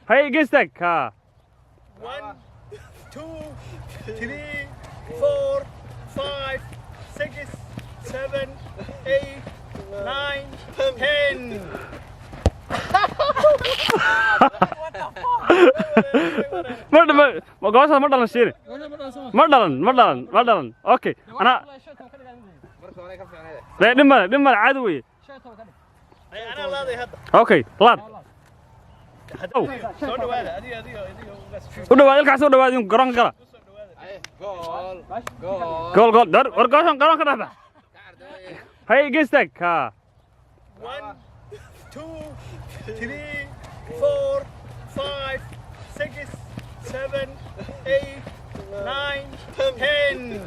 Haye, geestaag ha. 1, 2, 3, 4, 5, 6, 7, 8, 9, 10. Ma gooshaas ma dhalan, Shiine. Ma dhalan, ma dhalan, ma dhalan. Okay, anaa dee dhib male, dhib male, caadi weye. Anaa laaday hadda. Okay, laad. Soo dhawaada, adiga, adiga, adiga. U dhawaad ilkaas, u dhawaad in garoonka gala. Gool, gool dar war, gooshan garoonka dhex bax. Haye, geestaag ha. 1, 2, 3, 4, 5, 6, 7, 8, 9, 10.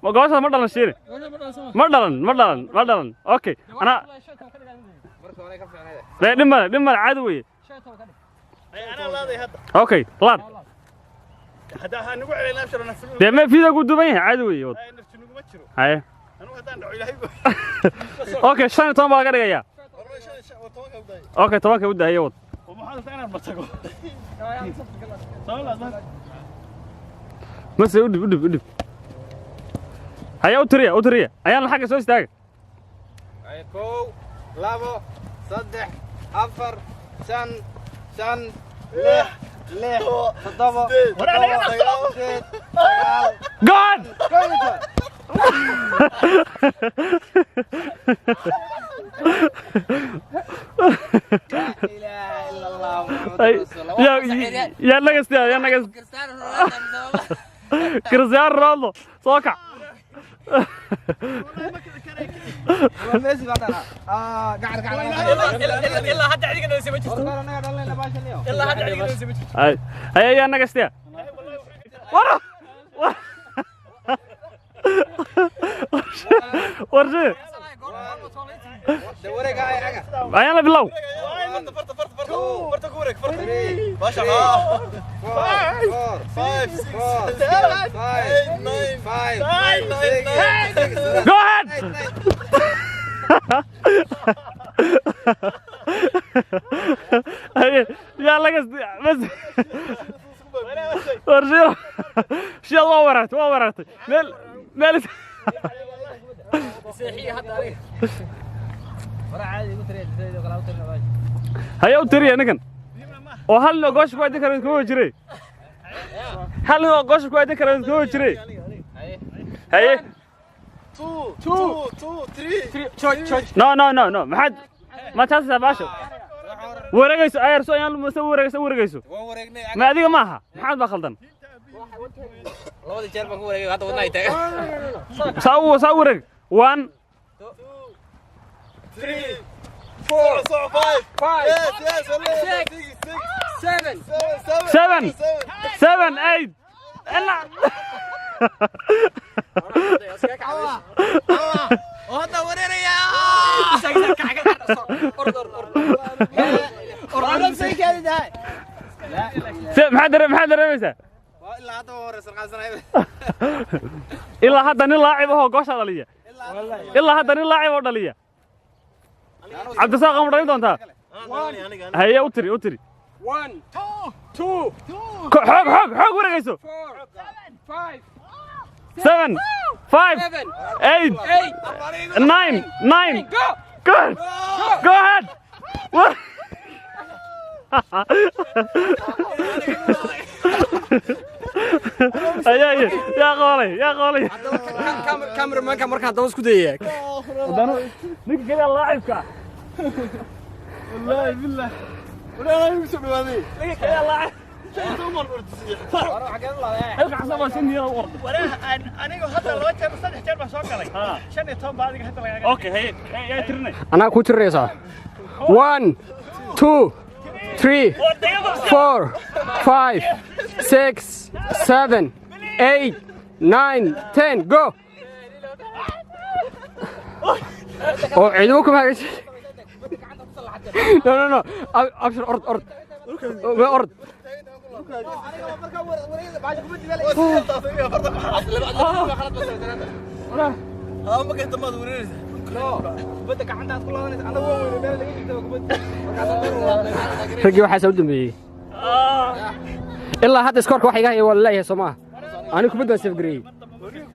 Ma gooshaas ma dhalan, Shiine. Ma dhalan, ma dhalan, ma dhalan. Okay, anaa dee dhib male, dhib male, caadi weye. Anaa laaday hadda. Okay, laad. Hadda ha nagu celin abshir nafsi. Dee ma video ku duuban yahay, caadi weye, wad. Nafsi naguma jiro. Haye. Anigu haddaan dhaco, Ilaahay. Okay, 15 baa laga dhigayaa. Okay, 10-ka u daaya, wad. Maxaad rabtaa inaan batago? Soo laad. Mase u dhib, u dhib, u dhib. Haya, u tiriya, u tiriya. Ayaan xagga soo istaaga. 1, 2, 3, 4, 5, 5, 6, 6, 7, 8, 9, God. 11. Ilaaha ila Allah Muhammad rasuulullah. Yaa yaa naga, yaa naga Cristiano Ronaldo soo kac. Messi baa dhalaa. Gacar gacar. Ilaa hadda cidiga noo ma jirto. War anaga dhalinayna baashan iyo. Ilaa hadda cidiga noo ma jirto. Hay, haya, yaa naga siya. War war war. De wareega ay aga. Ayaan la bilow. 2, 3, 4, 4, 5, 6, 7, 5, 6, 7, Go ahead. 8, 9. Haye, yaa laga bas. War shiil, shiil, waa wareertay, waa wareertay meel meel. Seexiya hadda aniga. Haya, u tiriya ninkan oo hal nin oo goosha ku aadin kara kuma jiray, hal nin oo goosha ku aadin kara kuma jiray. Haye. 2, 2, 2, 3. No, no, no, no, maxaad ma taasaysaa? Baasha wareegayso ayarso, ayaan mase wareegayso, wareegayso. Waan wareegnay. Ma adiga maaha, maxaad baa khaldan. Labadii jeer baan ku wareegay, hadda wadnaha ay taagan. Saa u wareeg, 1, 3, 4, 5, 6, 7, 7, 7, 8 ilaa. Oo hadda wareeraya. Maxaad dareemaysaa? Waa ilaa hadda waa wareysan qaasanay. Ilaa hadda nin laacib ahoo goosha dhaliya, ilaa hadda nin laacib oo dhaliya. Cabdisaaq, ma dhalin doontaa? Haye, u tiri, u tiri. 1, 2, Xoog, xoog, xoog wareegayso. 4, 5, 7, 5, 7, 8, 8, 9, 9. Go! Good. Go ahead. What? Ayaa yaa qoolay, yaa qoolay. Cameramanka markaa daba isku dayaya. Ninka kaliya laacibka. Wallaahi billah. Wallaahi igu soo dhawaaday. Ninka kaliya laacib. Halka xasaba baa sin niyada u orday. Anigu hadda 2 jeer, 3 jeer baan soo galay. 15 baa adiga hadda lagaaga. Okay, haye, yaa tirinay. Anaa ku tirinaysaa. 1, 2, 3, 4, 5, 6, 7, 8, 9, 10, go! Oo ciidamo kuma hagaajin. No, no, no. Abshir, ord, ord. Ord. Kubadda gacantaad ku laadanaysa, annagu waan weyne meel laga jirtaba kubadda. Raggii waxaasa u dambeeyey. Ilaa hadda score-ka wax iga haya waa laleeyahay, soo maaha? Aniga kubad baan save gareeyey.